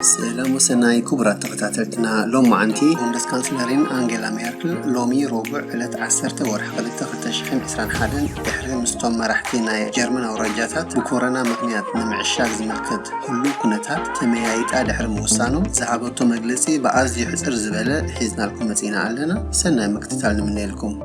ሰላም ወሰናይ ክቡራት ተኸታተልትና፣ ሎም መዓንቲ ቡንደስካንስለሪን ኣንጌላ ሜርክል ሎሚ ረቡዕ ዕለት ዓሰርተ ወርሒ ክልተ ክልተ ሽሕን ዕስራን ሓደን ድሕሪ ምስቶም መራሕቲ ናይ ጀርመን ኣውራጃታት ብኮሮና ምኽንያት ንምዕሻግ ዝምልከት ህሉው ኩነታት ተመያይጣ ድሕሪ ምውሳኖም ዝሃበቶ መግለጺ ብኣዝዩ ሕጽር ዝበለ ሒዝናልኩም መጺና ኣለና። ሰናይ ምክትታል ንምነየልኩም።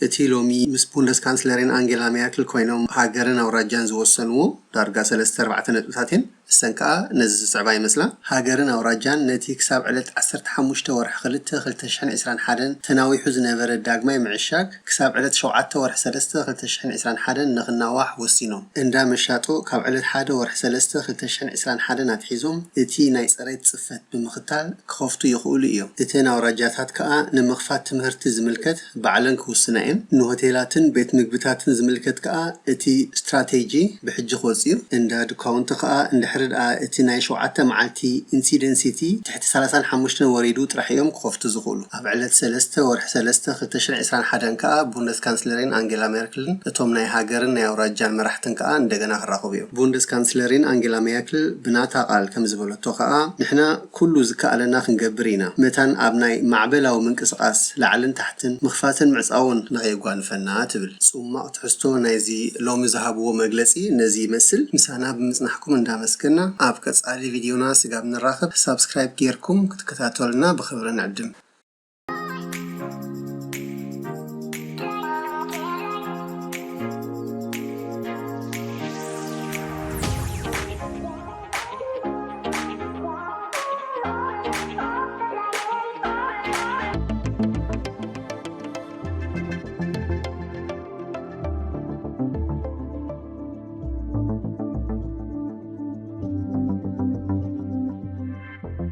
እቲ ሎሚ ምስ ቡንደስካንስለሪን ኣንጌላ ሜርክል ኮይኖም ሃገርን ኣውራጃን ዝወሰንዎ ዳርጋ ሰለስተ ኣርባዕተ ነጥብታት እየን። እሰን ከኣ ነዚ ዝስዕባ ይመስላ። ሃገርን ኣውራጃን ነቲ ክሳብ ዕለት ዓሰርተ ሓሙሽተ ወርሒ ክልተ ክልተ ሽሕን ዕስራን ሓደን ተናዊሑ ዝነበረ ዳግማይ ምዕሻግ ክሳብ ዕለት ሸውዓተ ወርሒ ሰለስተ ክልተ ሽሕን ዕስራን ሓደን ንኽናዋሕ ወሲኖም። እንዳ መሻጦ ካብ ዕለት ሓደ ወርሒ ሰለስተ ክልተ ሽሕን ዕስራን ሓደን ኣትሒዞም እቲ ናይ ጽሬት ጽፈት ብምኽታል ክኸፍቱ ይኽእሉ እዮም። እተን ኣውራጃታት ከኣ ንምኽፋት ትምህርቲ ዝምልከት ባዕለን ክውስና እየን። ንሆቴላትን ቤት ምግብታትን ዝምልከት ከኣ እቲ ስትራቴጂ ብሕጂ ክወጽእ እዩ። እንዳ ድኳውንቲ ከኣ እንድሕሪ ደኣ እቲ ናይ ሸውዓተ መዓልቲ ኢንሲደንሲቲ ትሕቲ ሰላሳን ሓሙሽተን ወሪዱ ጥራሕ እዮም ክኸፍቱ ዝኽእሉ። ኣብ ዕለት ሰለስተ ወርሒ ሰለስተ ክልተ ሽሕን ዕስራን ሓደን ከኣ ቡንደስካንስለሪን ኣንጌላ ሜርክልን እቶም ናይ ሃገርን ናይ ኣውራጃን መራሕትን ከኣ እንደገና ክራኸቡ እዮም። ቡንደስካንስለሪን ኣንጌላ ሜርክል ብናታ ቃል ከም ዝበለቶ ከኣ ንሕና ኩሉ ዝከኣለና ክንገብር ኢና። መታን ኣብ ናይ ማዕበላዊ ምንቅስቓስ ላዕልን ታሕትን ምኽፋትን ምዕጻውን ንኸየጓንፈና ትብል። ጽማቕ ትሕዝቶ ናይዚ ሎሚ ዝሃብዎ መግለጺ ነዚ ይመስል። ምሳና ብምጽናሕኩም እንዳመስገና ኣብ ቀጻሊ ቪድዮና ስጋብ ንራኸብ ሳብስክራይብ ጌርኩም ክትከታተሉና ብኽብሪ ንዕድም።